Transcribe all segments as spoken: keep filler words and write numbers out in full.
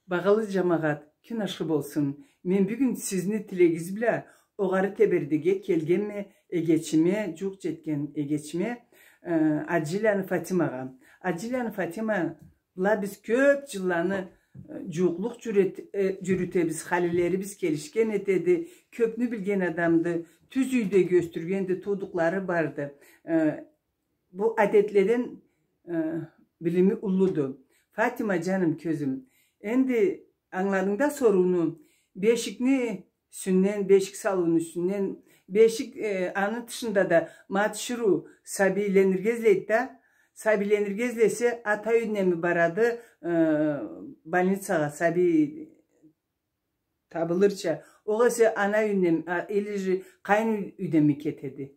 Багъалы джамагъат, кюн ашхы болсун. Мен бюгюн сизни тилегиз бла Огъары Тебердеге келгенме, эгечиме, джууукъ джетген эгечиме, э, Аджиланы Фатимагъа. Аджиланы Фатима бла биз кёб джылланы, э, джууукълукъ джюрет-, э, джюрютебиз, халилерибиз келишген этеди, кёбню билген адамды, тюз юйде ёсдюргенди, туудукълары барды. Э, бу адетледен, э, билими уллуду. Фатима, джаным, кёзюм, энди ангыладынг да сорууну, бешикни юсюнден, бешик салыуну юсюнден, бешик, э, аны тышында да ма тиширыу сабийленирге излейди да, сабийленирге излесе, ата юйюнденми барады, э, больницагъа, сабий табылырча. Огъесе ана юйюнден, а, или же къайын юй-, юйденми кетеди.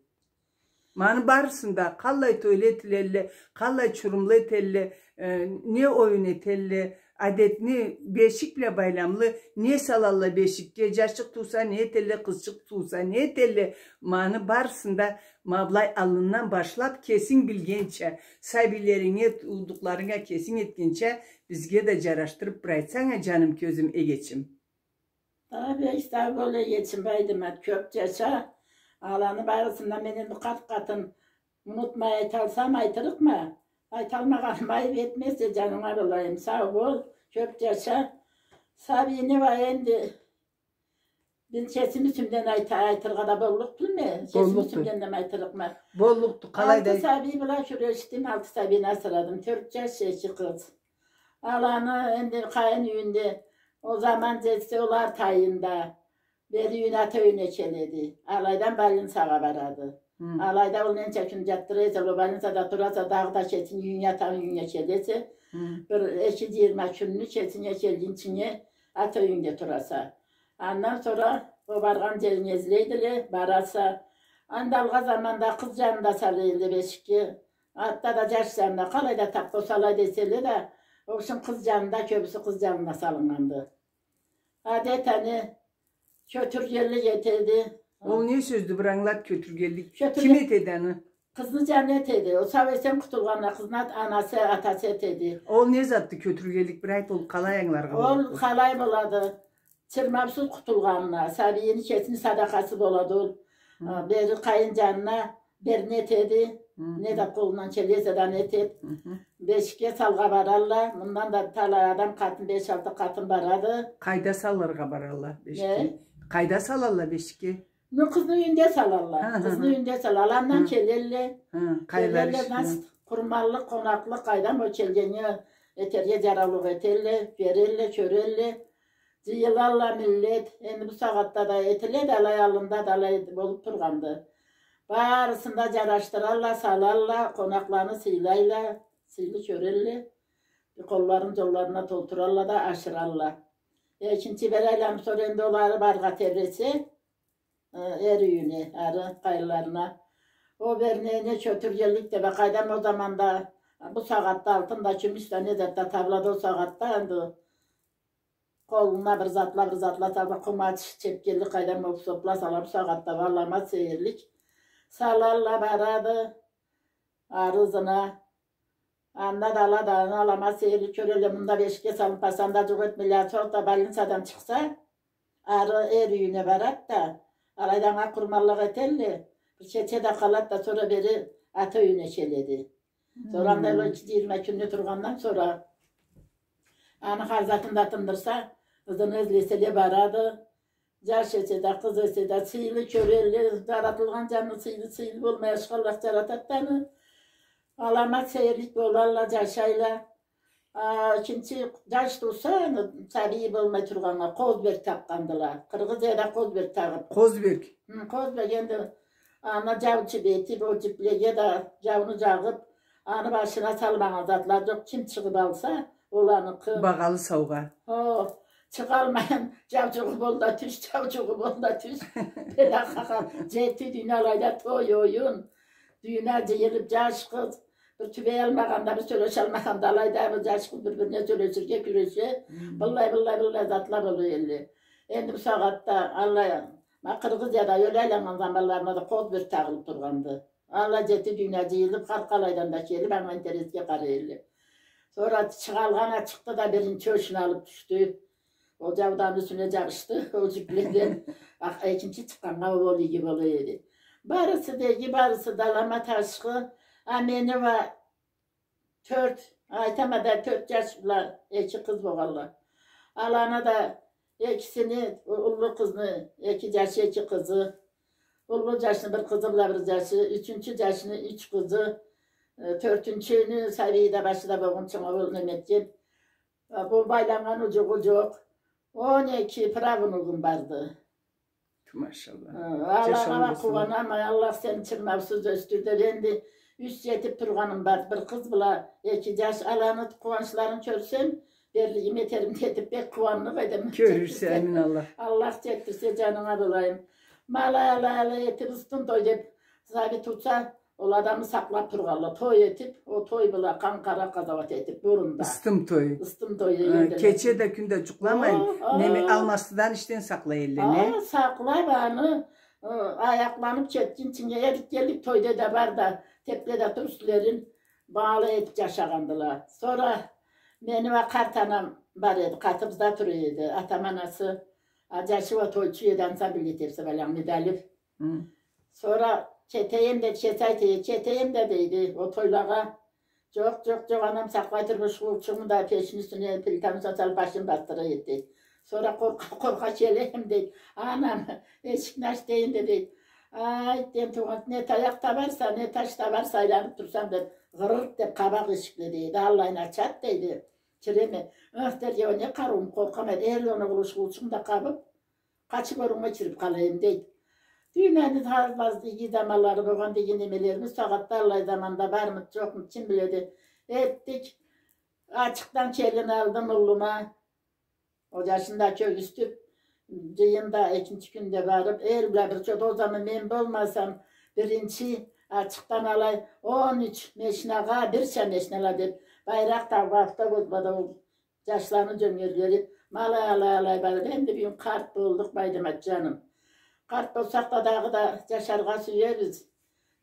Муну барысында къаллай тойла этилелле, къаллай чурумла этелле, э, не оюн этелле, адетни, бешик бла байламлы, не салалла бешикге, джашчыкъ тууса не этелле, къызчыкъ тууса не этелле, муну барысында ма былай аллындан башлаб, кесинг билгенча, сабийлеринге, туудукъларынга кесинг этгенча, бизге да джарашдырыб бир айтсанг а, джаным, кёзюм, эгечим. Таби, сау бол, эгечим, Байдымат, кёб джаша. Аланы барысын да мен энди къат-къатын унутмай айталсам, айтырыкъма. Айталмагъаным айыб этмезсе, джанынга болайым. Сау бол, кёб джаша. Сабийни уа энди бир кесим юсюмден айта-, айтыргъа да боллукъ тюлме. Кесим юсюмден да айтырыкъма. Боллукъду, къалай да. Алты сабий бла кюрешдим, алты сабийни асырадым. Тёрт джаш, эки къыз. Аланы энди къайын юйюнде ол заман джетсе, ол алты айында бери юйюне, ата юйюне келеди. Алайдан больницагъа барады. Алайда ол ненча кюн джатдыра эсе, ол больницада тураса, дагъыда кесинг юйюнге, атанг юйюнге келесе, бир эки джыйырма кюнню кесинге келгинчинге ата юйюнде тураса. Андан сора ол баргъан джеринге излейдиле, бараса. Анда алгъа заманда къыз джанында сала элле бешикге. Артда да джаш джанында, къалай да тап болса алай да эселе да, ол ючюн къыз джанында, кёбюсю къыз джанында салыннганды. Адет аны кётюргенлик этеди. Ол не сёздю, бир ангылат, кётюргенлик? Кётюрген- Ким этеди аны? Къызны джаны этеди. Ол сау-эсен къутулгъанына къызны ат-, анасы, атасы этеди. Ол не затды кётюргенлик? Бир айт, ол къалай ангыларгъа болады? Ол къалай болады? Чырмаусуз къутулгъанына, сабийини кесини садакъасы болады ол. Хы. А, бери къайын джанына берни этеди. Хы. Не да къолундан келеди да не этеди. Хы-хы. Бешикге салыргъа баралла. Мындан да талай адам, къатын, беш-алты къатын барады. Къайда салыргъа баралла бешикге? Не? Къайда салалла бешикге? Ну, къызны юйюнде салалла. Хы-хы. Къызны юйюнде салалла. Андан келелле. Хы, къайда келелле, бешикге? Нас, къурманлыкъ, къонакълыкъ, къайдам, ол келгеннге этерге джараулукъ этелле, берелле, кёрелле. Джыйылалла миллет, энди бу сагъатда да этиледи, алай аллында да алай болуб тургъанды. Барысын да джарашдыралла, салалла, къонакъланы сыйлайла, сыйлы кёрелле. Къолларын джолларына толтуралла да ашыралла. Экинчи бир айланыб сора энди ол ары барыргъа тебресе, э, эр юйюне, ары къайынларына. Ол бернеге кётюргенлик да, бе, къайдам, ол заманда, бу сагъатда алтын да, кюмюш да, не зат да табылады ол сагъатда, энди къолуна бир затла, бир затла салыб, къумач чепкенлик къайдам, ол сопла сала, бу сагъатда аламат сейирлик салалла, барады ары ызына. Анда да ала да, аны аламат сейирлик кёрелле, мында бешикге салыныб, пасанда джукъ этмейле, сора да больницадан чыкъса, ары эр юйюне барад да, алайда анга къурманлыкъ этелле, бир кече да къалад да, сора бери ата юйюне келеди. Сора анда ол эки джыйырма кюнню тургъандан сора аны хар затын да тындырса, ызына излеселе барады. Джаш эсе да, къыз эсе да, сыйлы кёрелле, джаратылгъан джаны сыйлы, сыйлы болмай ашханлыкъ джаратад да аны. Аламат сейирлик болалла, джашайла. А, экинчи джаш тууса, сабийи болмай тургъаннга къозберг такъгъандыла. Къыргъыз джерде къозберг тагъыб. Къозберг? Хы, къозберг энди аны джау джип этиб, ол джиплеге да джауну джагъыб, аны башына салмагъан затла джокъ, ким чыгъыб алса, ол аныкъы. Багъалы саугъа. Хо, чыгъалмайын, джаучугъу бол да тюш, джаучугъу бол да тюш. Бир да къакъа, джети дюйюн алайда той, оюн. Дюйюне джыйылыб, джаш къыз, бир тюбей алмагъанда, бир сёлешалмагъанда, алайда бир джаш къыз бир-бирине сёлеширге кюреше. Хы. Быллай, быллай, быллай затла бола элле. Энди бу сагъатда, аллай, ма, Къыргъызияда ёле айланнган заманларында да къозберг тагъылыб тургъанды. Аллай джети дюйюне джыйылыб, хар къалайдан да келиб, анга интересге къарай элле. Сора чыгъалгъан а чыкъды да, биринчи ёшюн алып тюшдю. Ол джауданы юсюне джабышды. Ол джюкледен а-, экинчи чыкъгъаннга ол иги бола эди. Барысы да иги, барысы да аламат ашхы. А мени уа тёрт, айтама да, тёрт джаш бла эки къыз болгъанла. Аланы да экисини, у-, уллу къызны эки джашы, эки къызы, уллу джашны бир къызы бла бир джашы, ючюнчю джашны юч къызы, э, тёртюнчюню сабийи да, башы да болгъунчу ол неме этген. Э, бу байланнган уджугъу джокъ. Он эки правнугум барды. Ту, машалла. Э, Аллахха къууанама, Аллах сени чырмаусуз ёсдюр деп, энди юч джетип тургъаным бар. Бир къыз бла эки джаш, аланы къууанчларын кёрсем, берлигими этерим да этип, бек къууанныкъ эдим. Кёрюрсе, амин Аллах. Аллах джетдирсе, джанынга болайым. Ма алай, алай, алай этип, ыстын той деп, сабий тууса, ол адамны сакълап тургъанла. Той этип, ол той бла къан-къара къазауат этип, бурунда. Ыстын той. Ыстын той дегенде. Кече да, кюн да джукъламайын. Неме, алмастыдан ишден сакълай элле, не? Сакълап аны, э, аякъланып кетгинчинге эрик келип, тойда да бар да, тепле да тур юслерин, ма алай этип джашагъандыла. Сора мени уа къарт анам бар эди, къатыбызда тура эди. Атам анасы, а, джашы уа тойчу эди, ансамбль этерсе, баягъы Медалиев. Сора кетейим деп, кете айта, кетейим да дейди ол тойлагъа. Джокъ, джокъ, джокъ, анам сакълай тур, бу шкафчыгъымы да печни юсюне, плитаны юсюне салып, башын басдыра эди, дейди. Сора къоркъа-къоркъа келейим, дейди. Анам, эшикни ач дейим да, дейди. Ай, дейим, туугъан, не таякъ табарса, не таш табарса, айланып турсам, деп, гъырырт деп къабаб эшикни, дейди. Аллайын ачады, дейди. Киреме. Ых, дерге, не къарыуум, къоркъама, дейди. Эр, ону, бу шкафчыгъымы да къабып, къачып оруннга кирип къалайым, дейди. Дюймени да, базы иги заманлары болгъан деген немелерибиз, сагъатда аллай заманда бармыды, джокъмуду, ким биледи. Этдик. Ачыкъдан келин алдым уллума. Ол джашын да кёргюзтюп, джыйында экинчи кюнде барып, эл бла бир чот, ол заман мен болмасам, биринчи Ачыкъдан алай он юч машинагъа, бирча машинала деп, Байракъ таугъа автобус бла да ол джашланы джёнгерлери, ма алай, алай, алай барып, энди бюгюн къарт болдукъ, Байдымат джаным. Къарт болсакъ да, дагъыда джашаргъа сюебиз.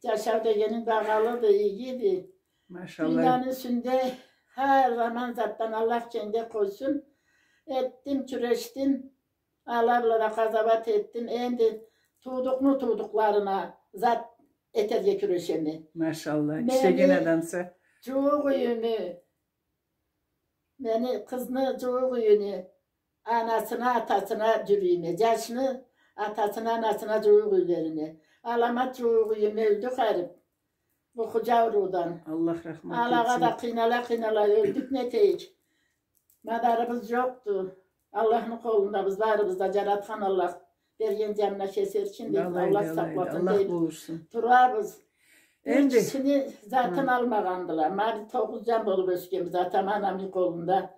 Джашау дегенинг багъалыды, игиди. Машалла. Дунияны юсюнде хар заман затдан Аллах кенгде къойсун. Этдим, кюрешдим. Ала бла да къазауат этдим. Энди туудукъну туудукъларына зат этерге кюрешеме. Машалла, ишлеген адамса. Джууукъ юйюмю, мени къызны джууукъ юйюню анасына, атасына джюрюйме, джашны атасына, анасына, джууукъ юйлерине. Аламат джууукъ юйюм ёлдю харип. Бу худжа ауруудан. Аллах рахмат этсин. Алагъа да къыйнала-къыйнала ёлдюк, не этейик? Мадарыбыз джокъду. Аллахны къолундабыз барыбыз да, джаратхан Аллах берген джанына кесерчин дейик. Аллах сакъласын дейик. Турабыз. Бир кишини затын алмагъандыла. Ма биз тогъуз джан болуп ёсгенбиз атам-анамы къолунда.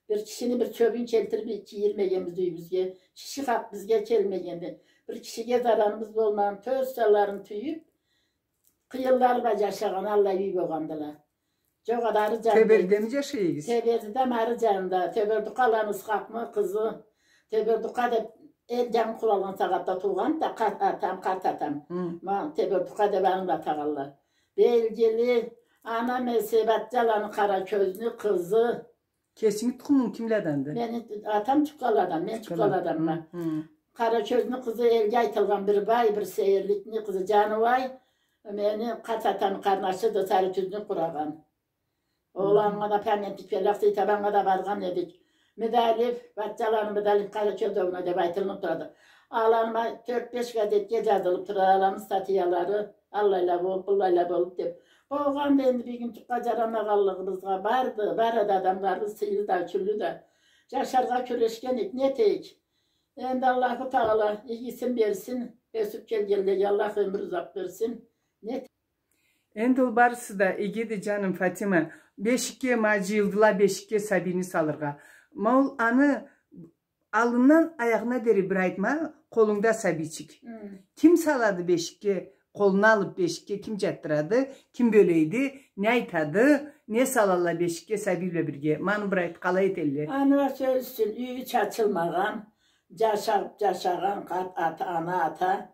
Бир кишини бир чёбюн келтирип кийирмегенбиз юйюбюзге. Киши хакъ бизге келмегенди. Бир кишиге зарарыбыз болмагъан, тёрт джанларын тюйюп, къыйынлары бла джашагъан аллай юй болгъандыла. Джокъ, ары джан. Теберидеми джашай эдигиз? Тебериден ары джанында. Тебердукъаланы Исхакъны къызы. Тебердукъа деп эл джангы къуралгъан сагъатда туугъан да къарт атам, къарт атам. Ма Тебердукъа деп аны бла атагъанла. Белгили, анам эсе Батчаланы Къаракёзню къызы. Кесинги тукъумунг кимледенди? Мени атам Чуккаладан, мен Чуккаладанма. Къаракёзню къызы, элге айтылгъан бир бай, бир сейирликни къызы, Джаныбай, мени къарт атамы къарнашыды, Сарытюзню къурагъан. Ол анга да памятник берелле, Сыйтабаннга да баргъан эдик. Медалиев, Батчаланы Медалиев Къаракёз оглу деп айтылынып турады. Аланы ма тёрт-беш газетге джазылып турады, аланы статьялары. Аллайла болуп, быллайла болуп деп. Болгъанды энди, бюгюн джукъгъа джарамагъанлыгъыбызгъа барды, бар эди адамларыбыз, сыйлы да, кюллю да. Джашаргъа кюрешген эдик, не этейик? Энди Аллаху Тагъала игисин берсин, ёсюп келгенлеге Аллах ёмюр узакъ берсин. Не эт- Энди ол барысы да игиди, джаным Фатима. Бешикге ма джыйылдыла, бешикге сабийни салыргъа. Ма ол аны аллындан аягъына дери бир айтма, къолунгда сабийчик. Ким салады бешикге, къолуна алып бешикге ким джатдырады, ким бёлейди, не айтады, не салалла бешикге сабий бла бирге? Ма аны бир айт, къалай этелле? Аны уа сёз ючюн, юйю чачылмагъан, джашап джашагъан къат-, ата, ана, ата,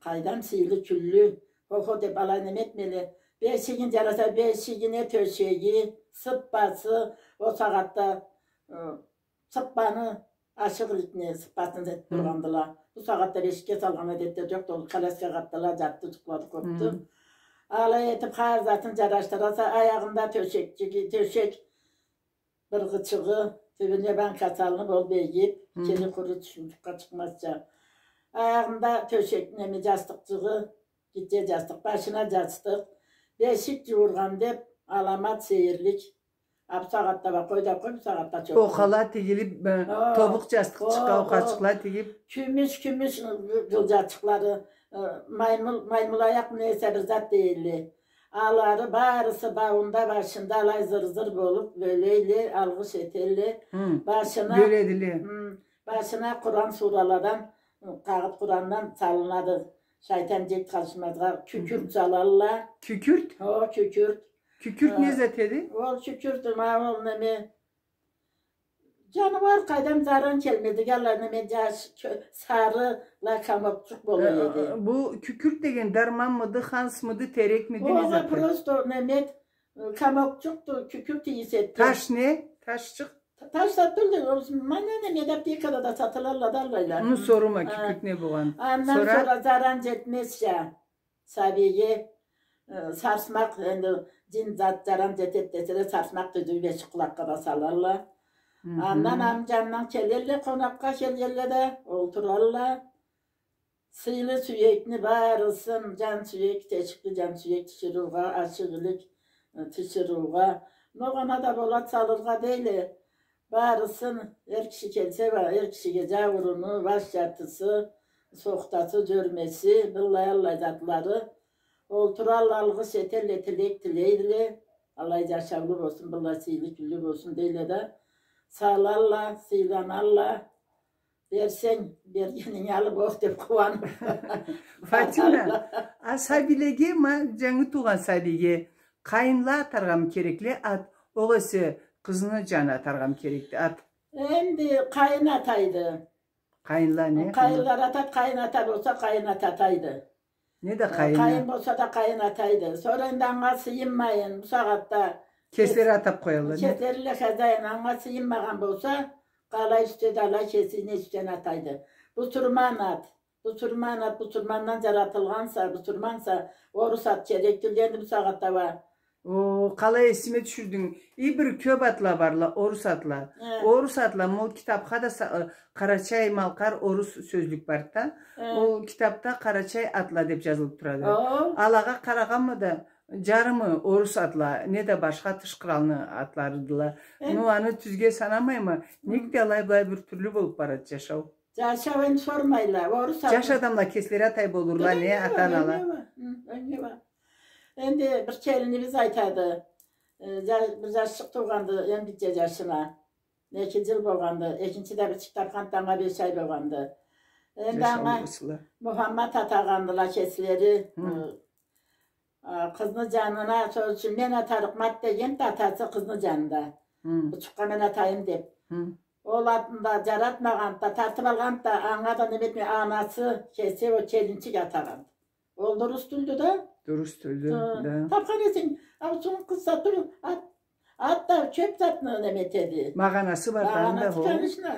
къайдам, сыйлы, кюллю, хо-хо деп алай неме этмеле. Бешигин джараса, бешигине тёшеги, сыппасы, ол сагъатда, э, сыппаны, ашыкъ иликни сыппасын этип тургъандыла. Бу сагъатда бешикге салгъан адетле джокъду, ол коляскагъа атдыла, джатды, джукълады, къопду. Алай этип, хар затын джарашдыраса, аягъында тёшекчиги, тёшек бир къычыгъы, тюбюне банка салынып, ол бегип, кени къуру тюшюп джукъгъа чыкъмазча. Аягъында тёшек, неме, джастыкъчыгъы, гитче джастыкъ, башына джастыкъ, бешик джууургъан деп, аламат сейирлик. А бу сагъатда ба, къой да къой, бу сагъатда чокъ. Окъала тигилип, э, тобукъ джастыкъчыкъгъа окъачыкъла тигип. Кюмюш, кюмюш, э, джылджачыкълары, э, маймул, маймул аякъ не эсе бир зат дейдиле. Алары барысы бауунда, башында алай зыр-зыр болуп, бёлейле, алгъыш этелле. Башына, бёледиле. Башына Къуран сураладан, къагъыт Къурандан салынады. Шайтан джек къалышмазгъа кюкюрт салалла. Кюкюрт? О, кюкюрт. Кюкюрт не зат эди? Ол кюкюрт, ма ол неме, джаныуар, къайдам, заран келмедик, алла, неме, джаш, кё-, сарыла комокчукъ бола эди. Бу кюкюрт деген дарманмыды, хансмыды, терекмиди, не зат эди? Просто неме, комокчукъду, кюкюрт ийис этди. Таш не? Ташчыкъ? Таш зат тюлдю, ол мана неме, аптекада да сатылалла да аллайла. Муну сорума, кюкюрт не болгъан. Андан сора заран джетмезча сабийге, э, сарсмакъ, энди джин зат, заран джетед деселе, сарсмакъ тюзюп бешик къулакъгъа да салалла. Андан ам джанындан келелле, къонакъгъа келгенле да олтуралла. Сыйлы сюекни барысын, джан сюек, тешикли джан сюек тиширыугъа, ашыкъ илик, э, тиширыугъа, ногъана да болад салыргъа дейле. Барысын, эр киши келсе ба, эр кишиге джаууруну, баш джартысы, сохтасы, джёрмеси, быллай аллай затлары. Олтуралла, алгъыш этелле, тилек тилейле. Алай джашаулу болсун, быллай сыйлы кюнлю болсун дейле да. Салалла, сыйланалла. Берсенг, бергенинги алып, ох деп къууанып. Фатима, а сабийлеге, ма, джангы туугъан сабийге къайынла атаргъамы керекли ат, огъесе къызны джаны атаргъамы керекли ат? Энди къайын атайды. Къайынла не? Къайынла атад, къайын ата болса, къайын ата атайды. Не да къайын. Къайын болса да къайын атайды. Сора энди анга сыйынмайын, бу сагъатда кеслери атап къоялла, не? Кеслери эле хозяин, анга сыйынмагъан болса, къалай сюйсе да алай кеси не сюйсе атайды. Бусурман ат, бусурман ат, бусурмандан джаратылгъанса, бусурманса, орус ат керек тюлдю энди бу сагъатда уа. О, къалай эсиме тюшюрдюнг. И бир кёп атла барла, орус атла. Хе. Орус атла, ма ол китапха да са-, э, къарачай-малкъар орус сёзлюк барды да. Хе. Ол китапда къарачай атла деп джазылып турады. О. Алагъа къарагъанма да, джарымы орус атла, не да башха тыш къралны атларыдыла. Хе. Ну, аны тюзге санамайма. Хы. Нек да алай-былай бир тюрлю болуп барады джашау. Джашау энди сормайла, орус ат. Джаш адамла кеслери атай болурла, не, ата-анала. Энди бир келинибиз айтады, э, джа-, бир джашчыкъ туугъанды, эм гитче джашына. Эки джыл болгъанды, экинчи да бирчик тапханды, анга беш ай болгъанды. Энди анга Мухаммад атагъандыла кеслери, э, а, къызны джанына, сёз ючюн, мен атарыкъма дегенди да, атасы къызны джанында. Бу джукъгъа мен атайым деп. Ол атны да джаратмагъанды да, тартып алгъанды да, анга да неме этмей, анасы кеси ол келинчик атагъанды. Ол дурус тюлдю да. Дурус тюлдю да. Тапхан эсенг, а, сора къыз да тур, ат, ат да кёп затны неме этеди. Магъанасы бар да анда, хо. Конечно.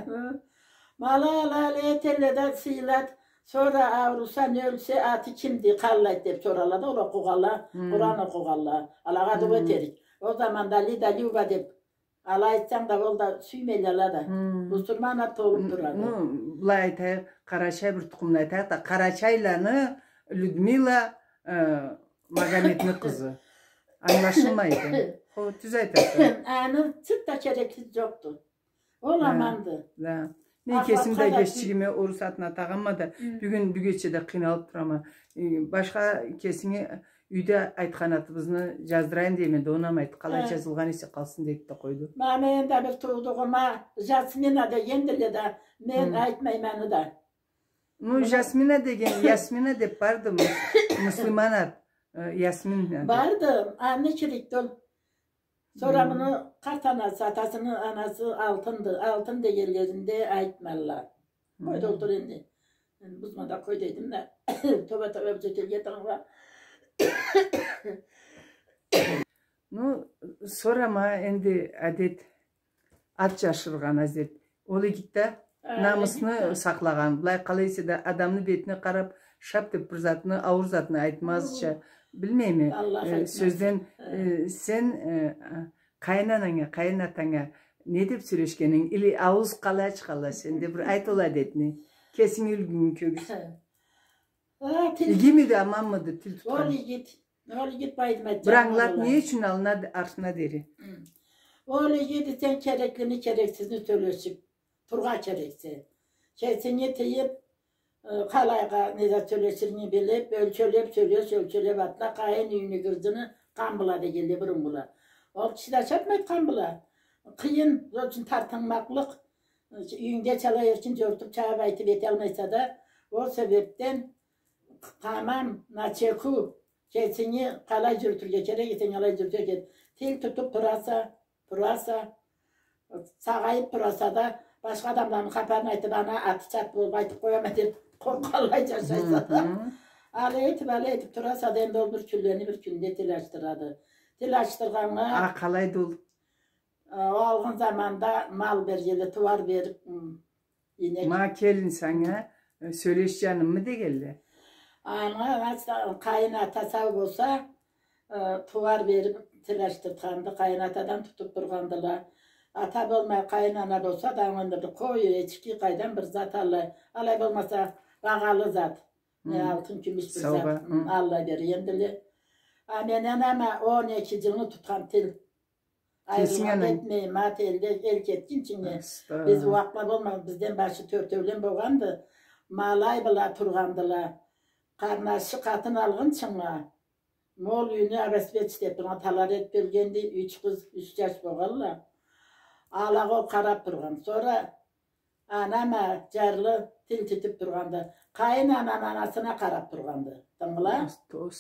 Ма алай, алай этелле да, сыйлад. Сора ауруса, не ёлсе, аты кимди, къаллайды деп соралла да, ол окъугъанла, Къуран окъугъанла. Алагъа дуа этерик. Ол заманда Лида Люба деп алай айтсанг да, ол да сюймейле ала да. Бусурман ат толуп турады. Ну, былай айтайыкъ, къарачай бир тукъумну айтайыкъ да, къарачайланы Людмила, э, Магометни къызы. Ангылашылмайды. Хо, тюз айтаса. Аны чырт да кереги джокъду. Ол аманды. Да. Мен кесим да кеччигиме орус атын атагъанма да, бюгюн, бюгече да къыйналып турама. Э, башха кесинге юйде айтхан атыбызны джаздырайым дейме да, унамайды. Къалай джазылгъан эсе къалсын дейди да къойду. Ма мен да бир туудугъума Жасмина дегендиле да, мен айтмайма аны да. Ну, Жасмина деген, Ясмина деп барды, муслиман ат, э, Ясмин аты. Барды, аны кирикди ол. Сора муну къарт анасы, атасыны анасы Алтынды, Алтын дегенлеринде айтмалла. Къой да олтур энди. Энди бузма да къой дедим да. Тоба, тоба, бу джетелге тынгыла. Ну, сора ма энди адет, ат джашыргъан адет. Ол игит да намысны сакълагъан. Былай къалай эсе да адамны бетине къараб, шап деб бир затны, ауур затны айтмазча. Билмейме, сёзден, сен, къайын ананга, къайын атанга не деб сёлешгенинг, или аууз къалай ачханла сенде, бир айт ол адетни. Кесинги юлгюнгю кёргюз. Игимиди, аманмыды тил тутхан? Ол игит, ол игит, бир ангылат, не ючюн аллына, артына дери? Ол игит, сен кереклини, керексизни сёлешиб тургъа керексе. Кесинги тыйыб, къалайгъа, не да сёлеширинги билиб, ёлчелеб сёлеш, ёлчелеб атла, къайын юйню гырджыны къан бла дегенле буруннгула. Ол киши да ашатмайды къан бла. Къыйын, ол ючюн тартынмакълыкъ, юйюнгде чала эркин джорутуб, чабыб айтыб эталмайса да, ол себебден тамам, начеку, кесинги къалай джюрютюрге керек эсенг, алай джюрютюрге керек. Тил тутуб тураса, тураса, сагъайыб тураса да, башха адамланы хапарын айтыб, ана аты чат болуб айтыб къояма деб къоркъаллай джашайса да. Алай этиб, алай этиб тураса да, энди ол бир кюнлени бир кюнде тил ачдырады. Тил ачдыргъаннга... А, къалайды ол? Э, ол алгъын заманда мал бергенле, тууар бериб, м, ийнек. Ма келин санга, э, сёлеш, джаныммы дегенле. Анга, значит, къайын ата сау болса, э, тууар бериб тил ачдыртханды, къайын атадан тутуб тургъандыла. Ата болмай, къайын ана болса да, анда бир къой, эчки, къайдан бир зат аллай. Алай болмаса, багъалы зат. Э, алтын, кюмюш бир зат. Аллай бергендиле. А мени анам а он эки джылны тутхан тил. Айырылгъан этмейме, ат элде, эл кетгинчинге. Биз ууакъла болмагъан, бизден башы тёртеулен болгъанды. Ма алай бла тургъандыла. Къарнашы къатын алгъынчынга, мол юйню обеспечить этиб, анга талар этиб келгенди, юч къыз, юч джаш болгъанла. Алагъа ол къараб тургъан. Сора анам а джарлы тил тутуб тургъанды. Къайын ананы анасына къараб тургъанды. Тынгыла.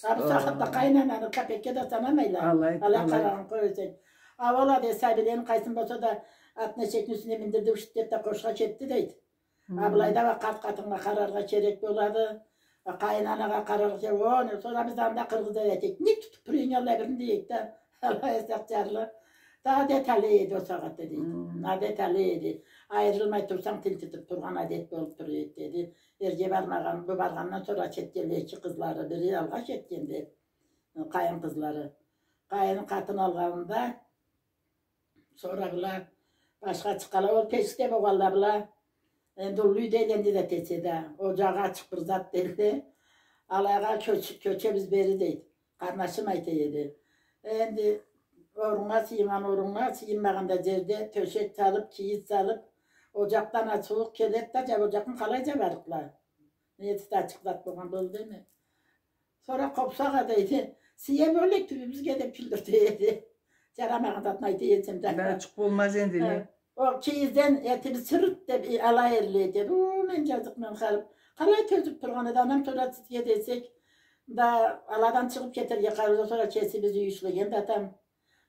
А бу сагъатда къайын ананы капекге да санамайла. Алай къарагъан къой эсенг. А ол а да сабийлени къайсын болса да, атны эшекни юсюне миндирди, ушт деб да къошха кетди дейди. А былайда уа къарт къатыннга къараргъа керек болады. Къайын анагъа къараргъа керек. О, не, сора биз анда къыргъыз эдик. Ник тутуб турайынг аллай бирин дейик да. Алай эсек джарлы. Да адет алай эди ол сагъатда дейди. Адет алай эди. Айырылмай турсанг, тил тутуб тургъан адет болуб тура эди деди. Эрге бармагъан, бу баргъандан сора кетгенле эки къызлары, бири алгъа кетгенди, къайын къызлары. Къайын къатын алгъанында сора была башха чыкъгъанла, ол пешикде болгъанла была. Энди уллу юйдейле, энди да течеде. Оджагъы ачыкъ бир зат дейле. Алайгъа кёч-, кёчебиз бери дейди. Къарнашым айта эди. Энди оруннга сыйыннган оруннга, сыйынмагъан да джерде тёшек салыб, кийиз салыб, оджакъдан а сууукъ келеди да, джаб-, оджакъны къалай джабарыкъла? Неси да ачыкъ зат болгъан болду эме. Сора къопсагъа дейди, сие бёлек тюбюбюзге деб кюлдюрте эди. Джарамагъан затын айта эсем да. Да, ачыкъ болмаз энди, не? Ол кийизден этибиз сырт деб, э, ала эдиле деди. У, мен джазыкъ, мен харып. Къалай тёзюб тургъан эди, анам, сора сизге десек, да аладан чыгъыб кетерге къарарла, сора кесибиз юй ишлеген да атам.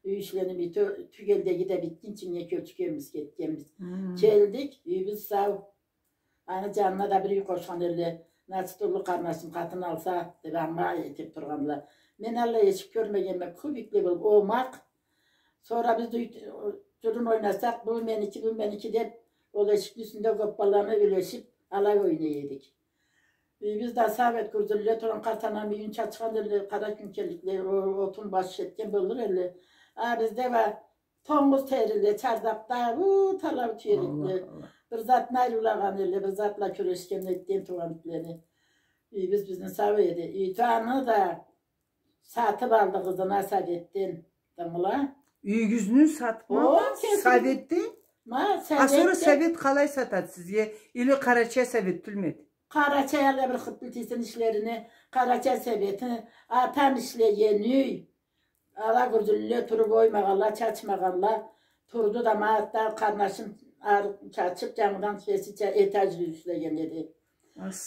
Юй ишленип, тю-, тюгелдеги да битгинчинге кёчгенбиз, кетгенбиз. Келдик, юйюбюз сау. Аны джанына да бир юй къошхан эдиле. Значит, уллу къарнашым къатын алса, деб, анга этиб тургъандыла. Мен аллай эшик кёрмегенме, кубикли болуб, омакъ. Сора биз да юй-, джурун ойнасакъ, бу меники, бу меники деб, ол эшикни юсюнде гоппаланы юлешиб, алай ойнай эдик. Юйюбюз да сау эди, гюрзюлле тургъан, къарт анам юйюн чачхан эдиле, къара кюн келликле, о-, отун баш этген болур эдиле. А бизде уа тонгуз териле, чардакъда, у, талау тюеликле. Аллах, Аллах. Бир затны айырыулагъан эдиле, бир затла кюрешген этген туугъан итлени. Юйюбюз бизни сау эди. Юй туугъанны да сатыб алды къызына советден. Тынгыла. Юйюгюзню сатыб алды? О, кесибиз. Советден? Ма, советден. А сора совет къалай сатады сизге? Или Къарачай совет тюлмюдю? Къарачай алай бир хыт билтийсин ишлерини, Къарачай совети, атам ишлеген юй. Ала гюрзюлле туруб оймагъанла, чачмагъанла. Турду да, ма, къарнашым ары чачыб, джангыдан кеси ча-, этажлы ишлеген эди.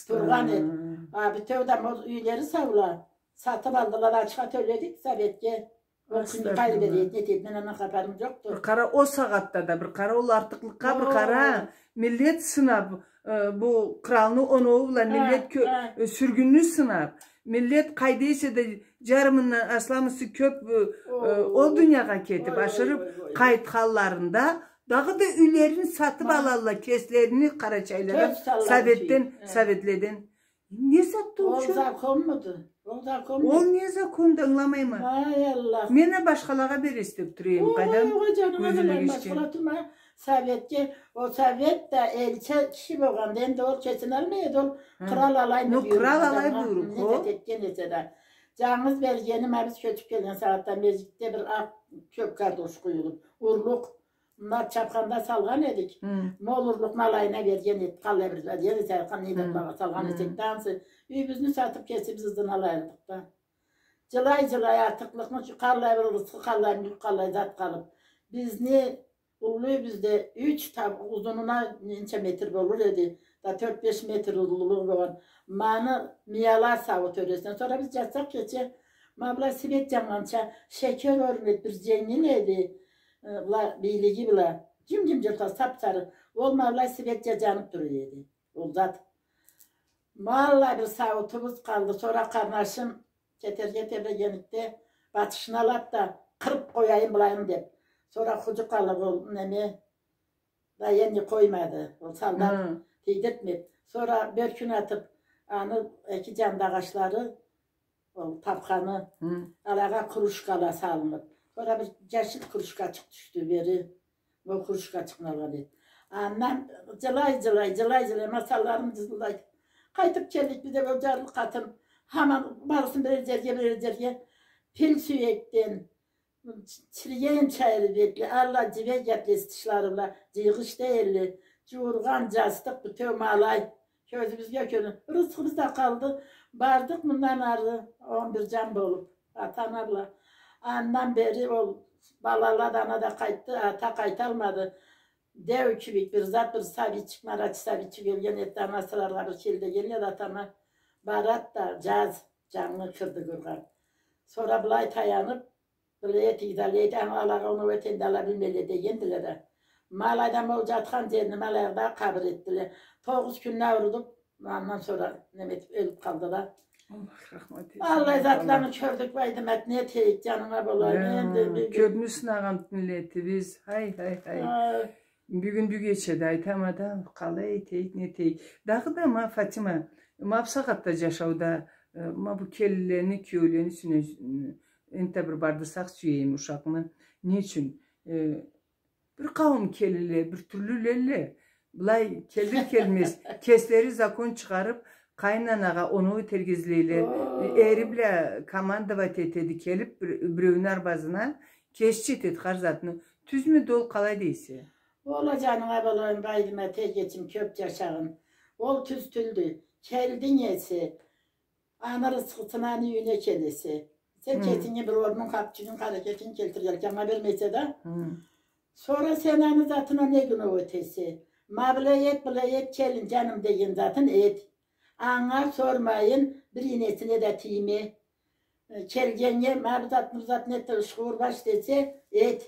Тургъан эди. А битеу да мо-, юйлери саула. Сатыб алдыла да, ачха тёледик советге. Ол кюн къайры береди, нетеди, мен андан хапарым джокъду. Бир къара, ол сагъатда да бир къара, ол артыкълыкъгъа бир къара. Миллет сынаб, э, бу къралны оноуу бла миллет кё-, э, сюргюнню сынаб, миллет къайда эсе да Джарымындан асламысы кёб, э, ол дуниягъа кетиб, ашырыб къайтханларында, дагъыда юйлерин сатыб алалла, кеслерини къарачайлыладан, Советден, Советледен. Не затды ол? Ол законмуду? Ол законмуду? Ол не законду, ангыламайма. Ай Аллах. Мен а башхалагъа бересе деб тура эдим, къайдам, кёзюлегичге. Советге, ол Совет да элчи киши болгъанда, энди ол кесин алмай эди, ол кърал алай, ну, кърал алай буйрукъ, не зат этген эсе да. Джангыз бергени, ма биз кёчюб келген сагъатда межгитде бир акъ кёк картош къуюлуб, урлукъ, муну чапханда салгъан эдик. Ма ол урлукъну алайына берген эди, къаллай бир зат, не зат салгъан эсек да, ансы юйюбюзню сатыб, кесибиз ызына алайдыкъ да. Джылай-джылай артыкълыкъны, къаллай бир рысхы, къаллай мюлк, къаллай зат къалыб, бизни уллу юйюбюзде юч таб-, узунуна ненча метр болур эди, да тёрт-беш метр уллулугъу болгъан. Ма аны мияла сауут ёресине. Сора биз джатсакъ кече, ма былай свет джаннганча, шекер орун эди, бир дженгил эди, э, бла, бийлиги бла. Джым-джым джылтырай, сап-сары. Ол ма былай светча джаныб тура эди. Ол зат. Ма аллай бир сауутубуз къалды. Сора къарнашым кетерге тебрегенликде, батышына алады да, къырыб къояйым былайын деб. Сора худжукъ алыб ол неме, да энди къоймады. Ол солдат тийдиртмеб. Сора бёркюн атыб, аны эки джанында агъачлары, ол тапханы, алагъа кружкала салыныб. Сора бир джашил кружкачыкъ тюшдю бери. Ол кружкачыкъны алгъан эди. Андан джылай-джылай, джылай-джылай, ма санларым джылай. Къайтыб келдик биз да, ол джарлы къатын. Хаман барысын бирер джерге, бирер джерге. Пил сюекден, чириген чайры бетли, аллай джибек ятлес тишлары бла, джыйгъыч да элли, джууургъан джастыкъ бютеу ма алай. Кёзюбюзге кёрюн. Рысхыбыз да къалды. Бардыкъ мындан ары он бир джан болуб, ата-ана бла. Андан бери ол балала да, ана да къайтды, ата къайталмады. Деу кибик бир зат, бир сабийчик, марачы сабийчик ёлген эди, ана асыраргъа бир келди, келеди, ата-ана барады да, джаз, джангы кырды гургъан. Сора былай таяныб, Биле этигиз, алай эте, ама алагъа оноу этенде ала билмейле дегендиле да. Ма алайда ол джатхан джерини ма алайда къабыр этдиле. Тогъуз кюнню аурудуб, андан сора неме этиб, ёлюб къалды да. Аллах рахмат этсин. Аллай затланы кёрдюк, Байдымат, не этейик, джанынга болайым. Энди бир кёбню сынагъан миллетибиз. Хай, хай, хай. Бюгюн бюгече да айтама да, къалай этейик, не этейик. Дагъыда ма, Фатима, ма бусагъатда джашауда, э, ма бу келинлени, киеулени юсюне, э, энтда бир бардырсакъ сюейим ушакъны. Не ючюн? Э, бир къауум келинле бир тюрлю юлелле. Былай келир-келмез, кеслери закон чыгъарыб, къайын анагъа оноу этерге излейле. Эри бла командовать этеди, келиб бир-, биреуню арбазына, кеси джетеди хар затны. Тюзмюдю ол, къалай дейсе? Ол а, джанынга болайым, Байдымат, эгечим, кёб джашагъын. Ол тюз тюлдю. Келдинг эсе, аны рысхысын аны юйюне келесе. Сен кесинге бир орнунг, хапчыгынг, харакетинг келтиргенликге анга бермейсе да. Сора сен аны затына не гюнах этесе? Ма былай эт, былай эт, келин, джаным деген затын эт. Анга сормайын, бир ийнесине да тийме. Э, келгеннге, ма бу затны, бу затны эт, ышхы урбаш десе, эт.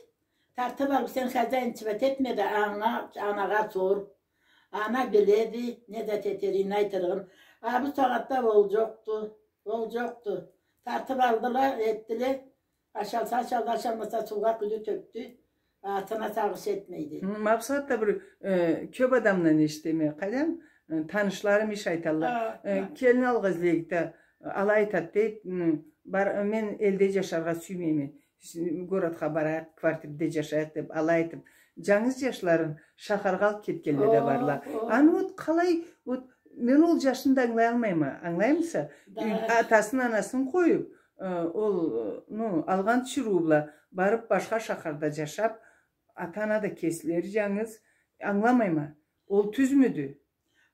Тартыб алыб, сен хозяинчивать этме да, анга, анагъа сор. Ана биледи, не зат этеригин, айтырыгъын. А бусагъатда ол джокъду, ол джокъду. Тартыб алдыла, этдиле. Ашалса ашалды, ашалмаса суугъа къуйду, тёкдю. Артына сагъыш этмейди. Ма бусагъатда бир, э, кёб адамдан эшитеме, къайдам, э, танышларым иш айталла. Э, келин алгъа излейик да, алай айтад дейд, м, бар, мен элде джашаргъа сюймейме. Городха барайыкъ, квартирде джашайыкъ деб, алай айтыб, джангыз джашларын шахаргъа алыб кетгенле да барла. Аны вот къалай, вот мен ол джашны да ангылаялмайма, ангылаймыса? Атасын, анасын къоюб, э, ол, э, ну, алгъан тиширыуу бла барыб башха шахарда джашаб, ата-ана да кеслери джангыз, ангыламайма. Ол тюзмюдю?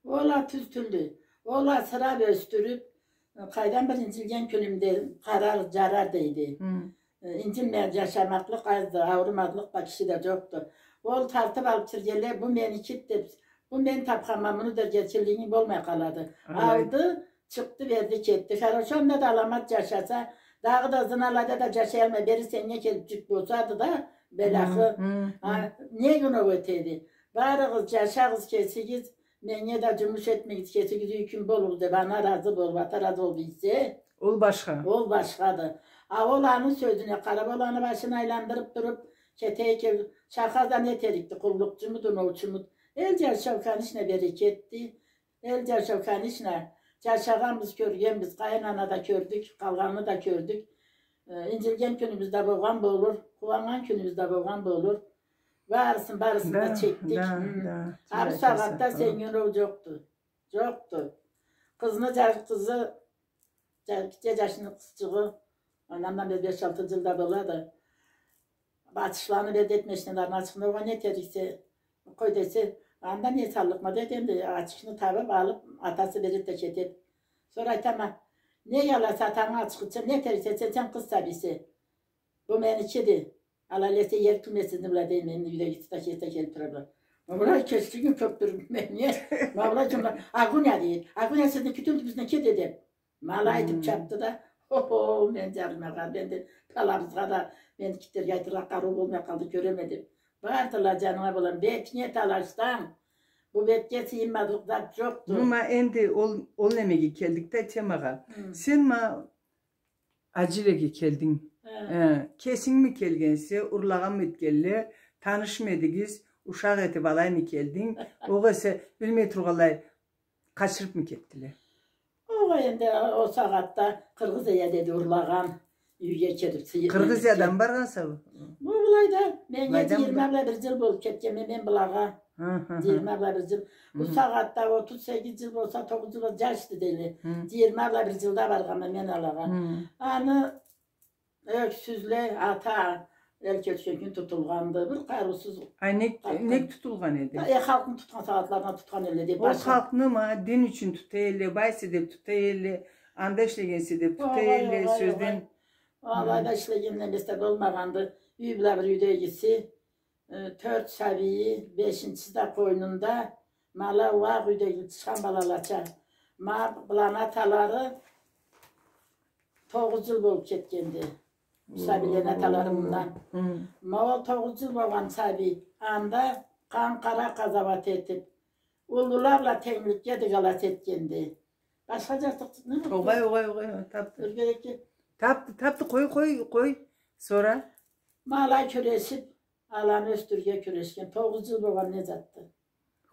Ол а тюз тюлдю. Ол асыраб ёсдюрюб, къайдан бир инджилген кюнюмде къарар, джарар дейди. Э, инджилмей джашамакълыкъ азды, аурумазлыкъ да кишиде джокъду. Ол тартыб алыб киргенле, бу меники деб, бу мен табханма, муну дерге эркинлигинг болмай къалады. Алайды, чыкъды, берди, кетди. Хорошо, анда да аламат джашаса, дагъыда ызына алайда да джашаялмай, бери сеннге келиб джюк болсады да, белахы. А не гюнах этеди? Барыгъыз, джашагъыз кесигиз, меннге да джумуш этмегиз, кесигиз юй-кюн болугъуз деб, ана разы болуб, ата разы болуб ийсе. Ол башха. Ол башхады. А ол аны сёзюне къарап, ол аны башын айландырып туруп, кетейик, шахазда не этерикди, къуллукъчумуду, новчумуду? Эл джашау ханишна берекетди. Эл джашау ханишна, джашагъанбыз, кёргенбиз, къайын ана да кёрдюк, къалгъанны да кёрдюк. Э, инджилген кюнюбюз да болгъан болур, къууаннган кюнюбюз да болгъан болур. Барысын, барысын да чекдик. Да, да. Хы. Ары сагъатда сен джокъду. Джокъду. Къызны джа-, къызы, джа-, гитче джашны къызчыгъы, анамдан бери беш-алты джыл да болады. Ачыкъланы берди этмешнелерин, ачыкъны огъай не этериксе, къой десе, анда не саллыкъма деди, энди ачыкъны табып алып, атасы береди да кетеди. Сора айтама, не аласа атангы ачыкъынча, не этериксе, сен, сен къыз сабийсе. Бу меникиди. Алай эсе, ери кюлмесин, бла дейме, энди юйдегиси да кеси да келип турады. Ма былай кеслигин кёпдюрдю мени. Ма былай джумла, Агуня дейди. Агуня сизники тюлдю, бизники деди. Ма алай айтып чапды да. Хо-хо, мен джарлымагъа, мен да талабызгъа да, мен китлерге айтыргъа къарыу болмай къалды, кёреме деп. Бардыла, джанынга болам, бетинге талашсанг, бу бетге сыйынмазлыкъ зат джокъду. Ну, ма энди ол, ол немеге келдик да, темагъа. Хы. Сен ма Аджилеге келдинг. Хы. Э, кесингми келгенсе, урлагъанмы этгенле, танышмы эдигиз, ушакъ этип алаймы келдинг? Огъесе билмей тургъанлай къачырыпмы кетдиле? Огъай, энди ол сагъатда Къыргъыз эди деди урлагъан, юйге келип сыйынып. Къыргъызиядан баргъанса? Бу былайда, мен былайдан джыйырма бла бир джыл болуп кетгенме, мен былагъа. Хы, хы, хы. Джыйырма бла бир джыл. Бу сагъатда отуз сегиз джыл болса, тогъуз джыл болса, джашды дейле. Хы. Джыйырма бла бир джылда баргъанма мен алагъа. Хы. Аны ёксюзле, ата, эл кёчген кюн тутулгъанды. Бир къарыусуз. А нек, нек тутулгъан эди? Э, халкъны тутхан сагъатларына тутхан элле деп. Ол халкъны ма дин ючюн тута элле, байса деп тута элле, анда ишлегенсе деп тута элле, сёзден. Алайда ишлеген немеси болмагъанды. Юй бла бир юйдегиси, э, тёрт сабийи, бешинчиси да къойнунда, ма ала уакъ юйдеги тышхан балалача. Ма быланы аталары тогъуз джыл болуп кетгенди. Сабийлени аталары мындан. Хы. Ма ол тогъуз джыл болгъан сабий анда къан-къара къазауат этип, уллула бла тенгликге дыгалас этгенди. Башха джартыкъ не болду? Огъай, огъай, огъай, тапды. Бир керекге. Тапды, тапды, къой, къой, къой. Сора? Ма алай кюрешип, аланы ёсдюрюрге кюрешген. Тогъуз джыл болгъан не затды?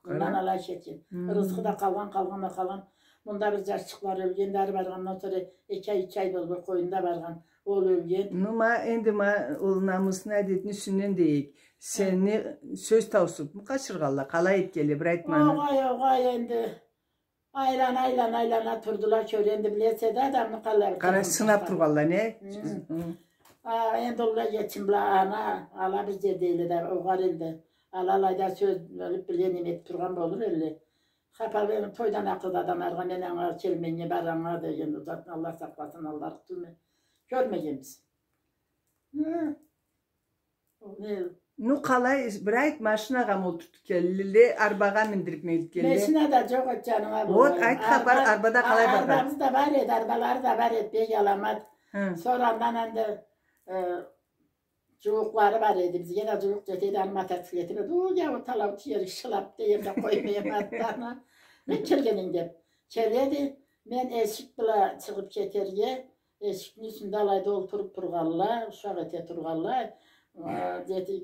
Къара. Мындан алай кетген. Хы. Ырысхы да къалгъан, къалгъан да къалгъан. Мында бир джашчыкълары ёлген, да ары баргъандан сора эки ай, юч ай болду, къойну да баргъан. Ол ёлген. Ну, ма, энди ма, ол намысны, адетни юсюнден дейик. Хы. Сени сёз таусупму къачыргъанла? Къалай этгенле, бир айт ма аны. Огъай, огъай, энди. Айлана, айлана, айлана турдула, кёр, энди билесе да адамны къаллары. Къара, сынап тургъанла, не? Хы. Хы. А, энди олла джетим бла ана, ала бир джерде элле да, огъар элде. Ала алайда сёз бёлюп биле, неме этип тургъан болур элле. Хапар, эм, тойдан акъырды адамларгъа, мен анга келмегеннге, бараннга деген, узатма, Аллах сакъласын, Аллах тюйме. Кёрмегенбиз. Хы. Не? Ну, къалай, бир айт, машинагъамы олтуртуп келдиле, арбагъа миндирип мингенле? Машина да джокъ эди, джанынга. Вот, айт хапар, арбада къалай баргъан? Арбабыз да бар эди, арбалары да бар эди, бек аламат. Хы. Сора андан энди, э, джууукълары бар эди, бизге да джууукъ джете эди, аны мотоциклети бар эди. Ой, я, ол талау тиерик, шылап да ерде къоймай эди аны. Не келгенинг деп. Келеди, мен эшик бла чыгъып кетерге, эшикни юсюнде алайда олтуруп тургъанла, ушакъ эте тургъанла. А, джети,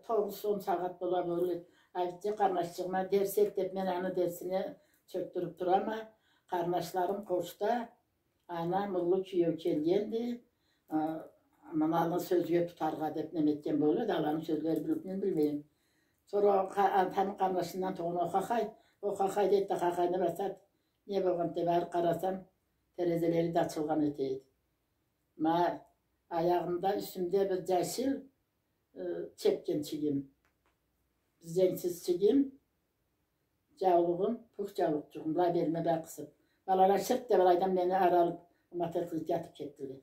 тогъуз-он сагъат бола болур. А, гитче къарнашчыгъыма дерс эт деп, мен аны дерсине чёкдюрюп турама. Къарнашларым къошда, анам, уллу киеу келгенди. А, мынаны сёзге тутаргъа деп неме этген болур эди, аланы сёзлери билип, мен билмейме. Сора о къа-, атамы къарнашындан туугъан Охахай, Охахай дейди да, Охахайны басады. Не болгъан деп барып къарасам, терезелери да ачылгъан эте эди. Ма, аягъымда, юсюмде бир джашил, э, чепкенчигим, бир дженсизчигим, джаулугъум, пух джаулукъчугъум, былай белиме былай къысып. Балала шырт деп алайдан мени ары алып, мотоциклетге атып кетдиле.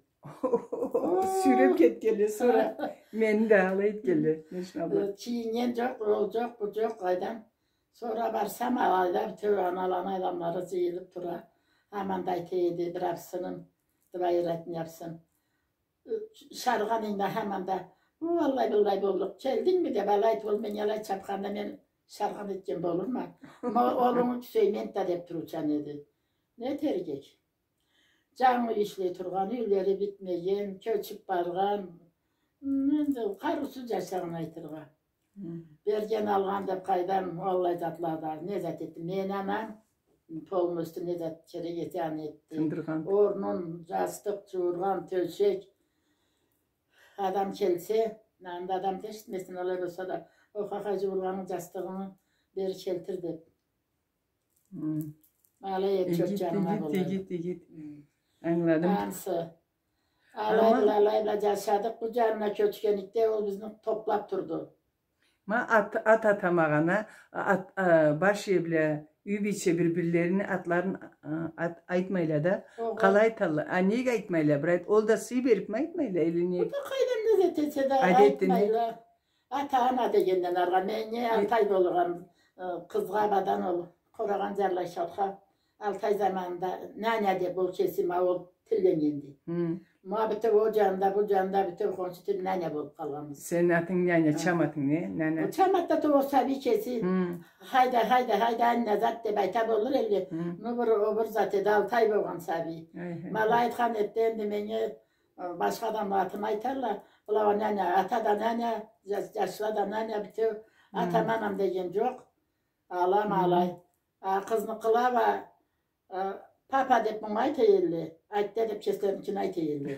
Сюйреп кетгенле, сора мени да алай этгенле, машина бла. Э, кийинген джокъ, ол джокъ, бу джокъ, къайдан. Сора барсам, алайда бютеу аналаны адамлары джыйылып тура. Аман да айта эди, бир абсыным, двоюродный абсым. Шаргъанынгда аман да, уаллай, быллай боллукъ, келдингми деп алай айтып, ол меннге алай чапханда, мен шаргъан этген болурма? Ма, олунгу Сюймент да деп турурчан эди. Не этерик эди? Джангы ишлей тургъан, юйлери битмеген, кёчюб баргъан, энди къарыусуз джашагъан айтыргъа. Берген, алгъан деб къайдам, аллай затла да не зат этди. Мени анам полностью не зат керек эсе, аны этди. Тындыргъан. Орнун, джастыкъ, джууургъан, тёшек. Адам келсе, анда адам да эшитмесин, алай болса да, о, хахай, джууургъанынг, джастыгъынгы бери келтир деб. Алай эт, чот джаныма болур. Игит, игит, игит. Ангыладым. Ансы. Алай бла, алай бла джашадыкъ. Бу джанына кёчгенликде ол бизни тоблаб турду. Ма ат, ат атама гъана, ат, а, баш ие бла юй бийче бир-бирлерини атларын, а, ат, айтмайла да. Огъай. Къалай айталла? А, нек айтмайла, брат? Ол да сый берибми айтмайла, или не? Бу да къайдан не зат этсе да айтмайла. Ата-ана дегенден алгъа. Меннге алты ай болгъан, э, къызгъа бадан ол къорагъан джарлай шалха. Алты ай заманында няня деб ол кеси ма ол тилленнгенди. Ма бютеу ол джанында, бу джанында бютеу хоншу тил няня болуб къалгъанбыз. Сени атынг няня, чам атынг не? Няня. Ол чам ат да ол сабий кеси. Хайда, хайда, хайда, анна зат деб айта болур элле. Ну, бир, ол бир зат эди, алты ай болгъан сабий. Ма алай айтхан этди, энди меннге Э, башха адамла атын айталла. Была няня, ата да няня, джаш-, джашла да няня, бютеу. Атам, анам деген джокъ. Алай ма алай. А, къызныкъыла уа, э, папа деб мунга айта элле. Атте деб кеслеринкин айта элле.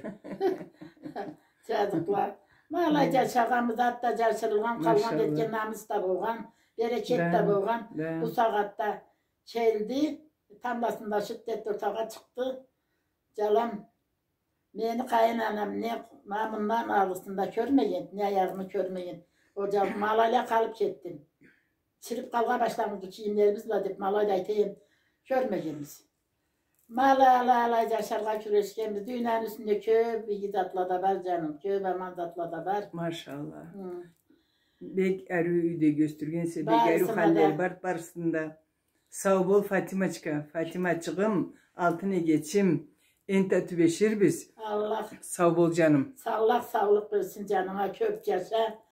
Джазыкъла. Ма алай джашагъанбыз, зат да джашырылгъан, къалгъан, этген намыс да болгъан, берекет да болгъан. Бусагъатда келди, тамбласында шыт этди, ортагъа чыкъды. Джалан Мени къайын анам не ма мындан алгъысында кёрмеген, не аягъымы кёрмеген. Ол джа-, ма алайла къалыб кетдим. Чириб къалгъа башлагъанды кийимлерибиз бла деб, ма алайла айтайым, кёрмегенбиз. Ма алай, алай, алай джашаргъа кюрешгенбиз. Дунияны юсюнде кёб иги затла да бар, джаным, кёб аман затла да бар. Машалла. Бек ариу юйде ёсдюргенсе, бек ариу халлери бар барысында. Сау бол, Фатимочка, Фатимачыгъым, алтын эгечим, энтда тюбеширбиз. Аллах. Сау бол, джаным. Аллах саулукъ берсин джанынга, кёб джаша.